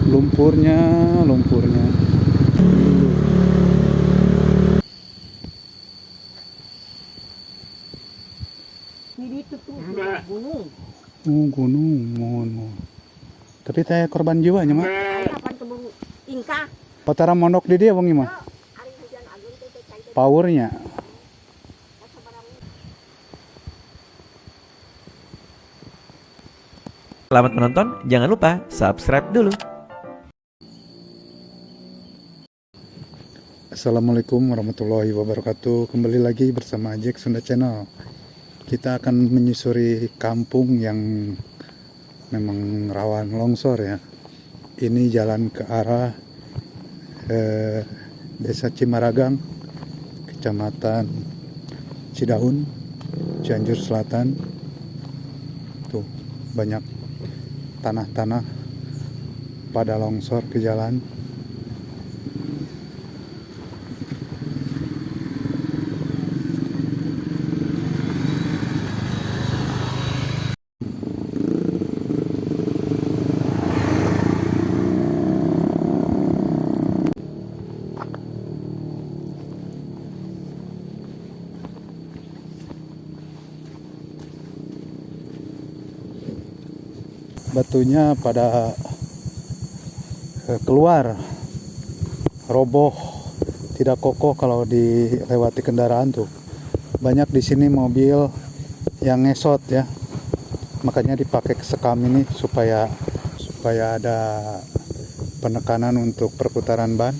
Lumpurnya, lumpurnya. Ini itu tuh gunung. Oh, gunung, mohon, mohon. Tapi teh korban jiwanya mah. Patara mondok di dia wengi mah. Powernya. Selamat menonton, jangan lupa subscribe dulu. Assalamualaikum warahmatullahi wabarakatuh. Kembali lagi bersama Jack Sunda Channel. Kita akan menyusuri kampung yang memang rawan longsor ya. Ini jalan ke arah Desa Cimaragang, Kecamatan Cidaun, Cianjur Selatan. Tuh banyak tanah-tanah pada longsor ke jalan. Batunya pada keluar, roboh, tidak kokoh kalau dilewati kendaraan tuh. Banyak di sini mobil yang ngesot ya, makanya dipakai sekam ini supaya ada penekanan untuk perputaran ban.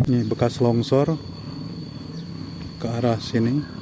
Ini bekas longsor ke arah sini.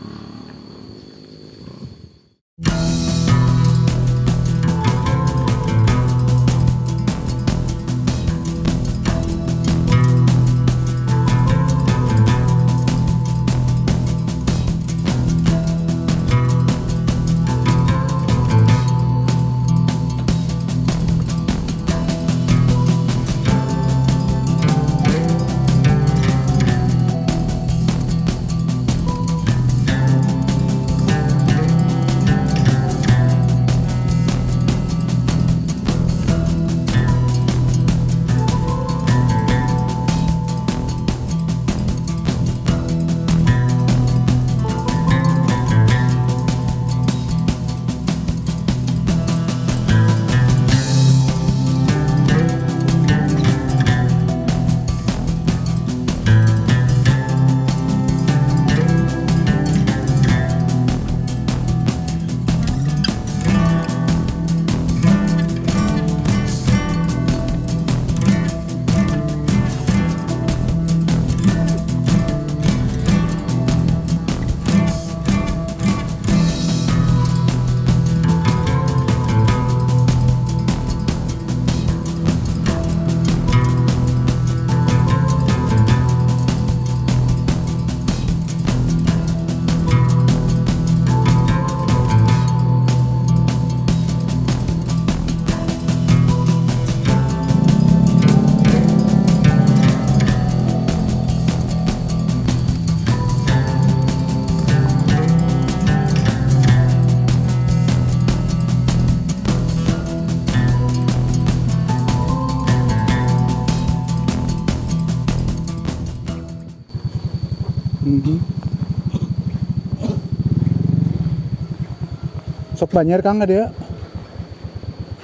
Sok banyak kang dia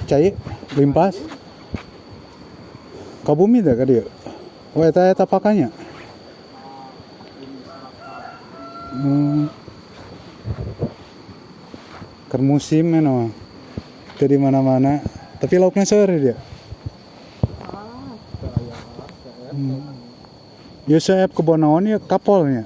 cai limpas kabumi dah ka dia. Oh eta eta pakanya. Keur musim mah teu di mana-mana, tapi lauknya seueur dia. Yusuf kebon naon ya kapolnya.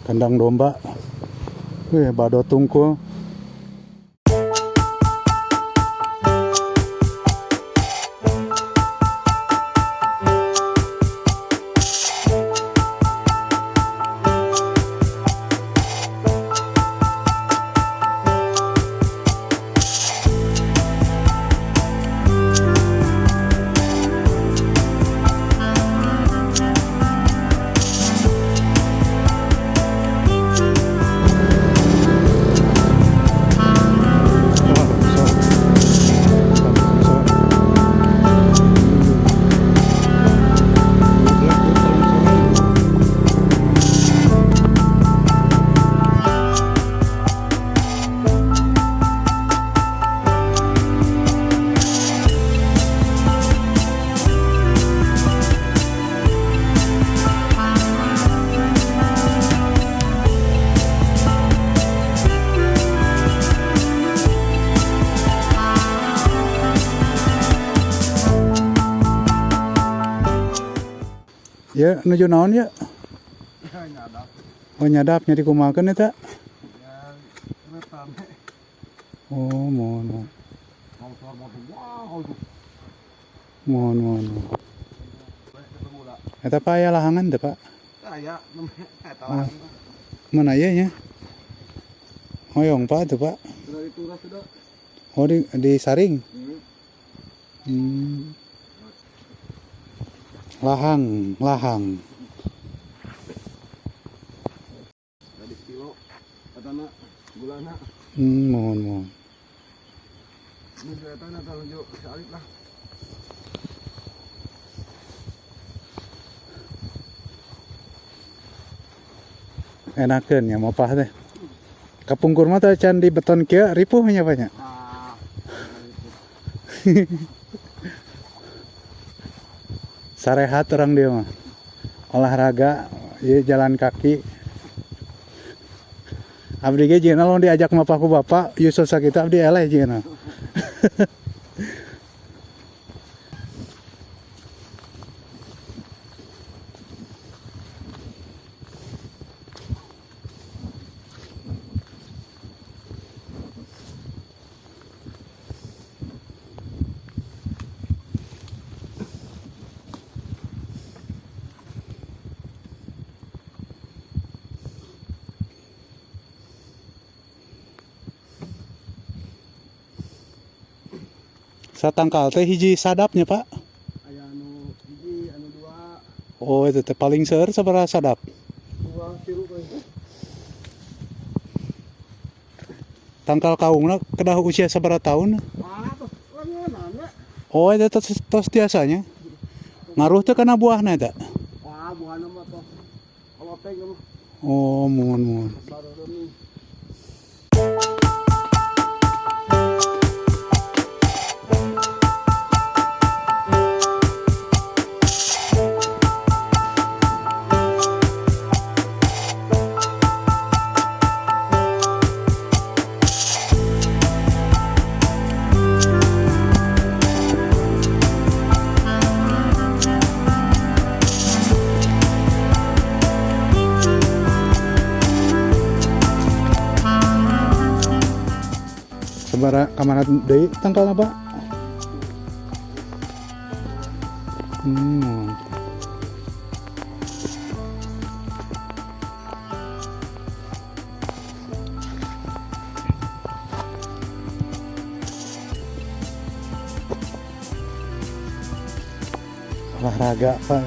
Kandang domba. Wih, badot tungkul. Ya, nuju naon ya? Oh, nyadap nya dikumakeun eta? Oh, mohon, mohon. Mohon, mohon. Eta Pak aya lahangan teh, Pak? Aya, eta lahangan. Mana ieu nya? Hoyong Pak tuh, Pak. Oh, disaring. Hmm. Lahang, lahang. Kilo, etana gulana. Mohon, mohon. Ini etana taruh salib lah. Enakeun ya mapah teh. Kapungkur mah teh can di beton kieu ripuh nya Pak nya. Ah. Sarehat orang dia mah. Olahraga, ya jalan kaki. Abdi ge jeung lamun diajak mapah ku bapak, Yusuf sakita abdi eleh jeung. Satangkal teh hiji sadapnya Pak. Aya anu hiji, anu dua. Oh, itu teh paling seueur sabaraha sadap? Dua tilu teh. Tangkal kaungna kedah usia sabaraha tahun? Ah, tos lengeunana. Oh, itu tos tiasanya. Ngaruh teh kana buahna eta? Wah, buahna mah tos oloteng mah. Oh, mohon mohon. Sabara kamana deui tangkalna Pak? Olahraga Pak.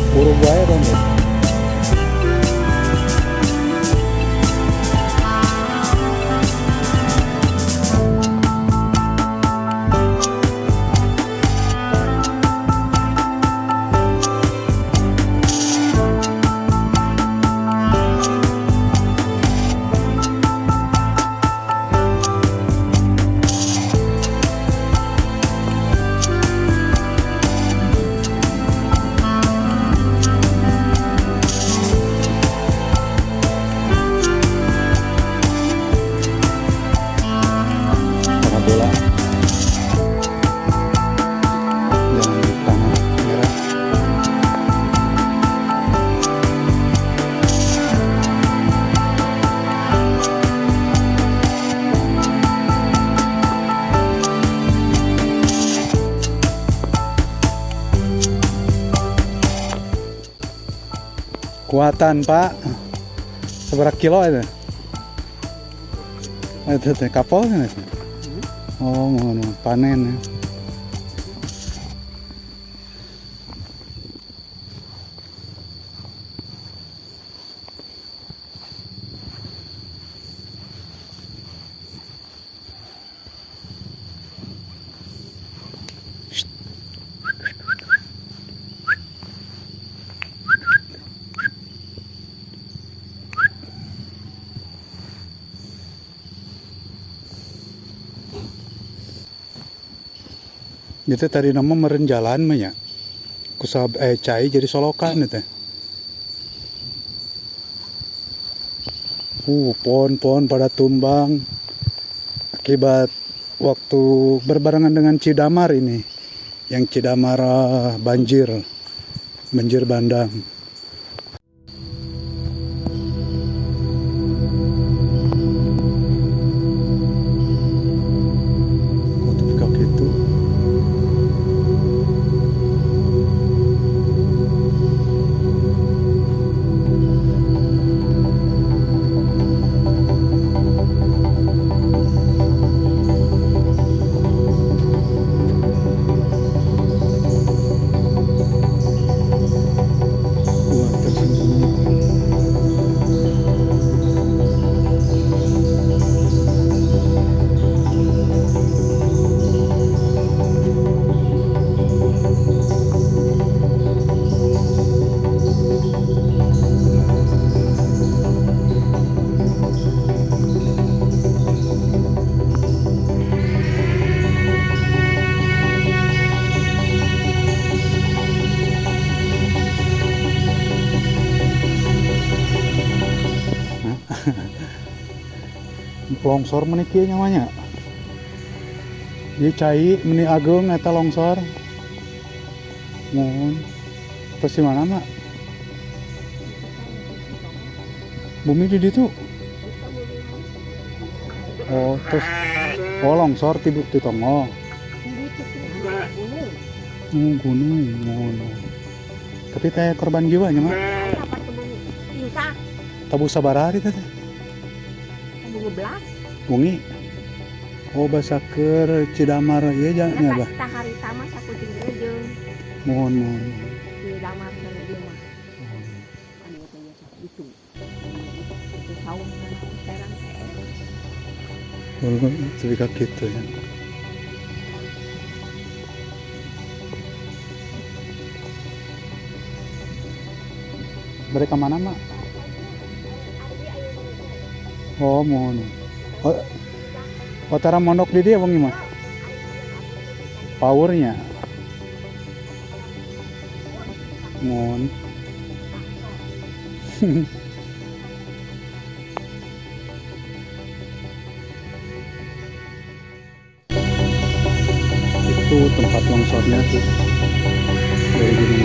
Burung buaya dong ya. Kuatan Pak. Seberapa kilo itu? Itu teh kapal kan itu? Oh, mau panen ya. Itu tadi nama meren jalan mah ya. Kusab cai jadi solokan itu. Pohon-pohon pada tumbang akibat waktu berbarengan dengan Cidamar ini. Yang Cidamar banjir. Banjir bandang. Longsor meni kieu nyawanya. Ieu cai meni ageung eta longsor. Mohon. Terus di mana, Mak? Bumi di ditu. Oh, terus oh longsor ti tonggo. Gunung, mohon. Tapi teh korban jiwa nya, Mak? Tabuh sabaraha hari teh? 12. Wengi. Oh, basa keur Cidamar ieu nya bah. Eta harita mah sakuting jeung. Mohon mohon. Cidamar sana ieu mah. Anu teh itu. Itu saung serang teh. Lebih ka kitu ya. Mereka mana, Mak? Oh, mohon. Oh, tara mondok di dia wengi mah. Powernya. Mohon. Itu tempat longsornya tuh. Dari Gunung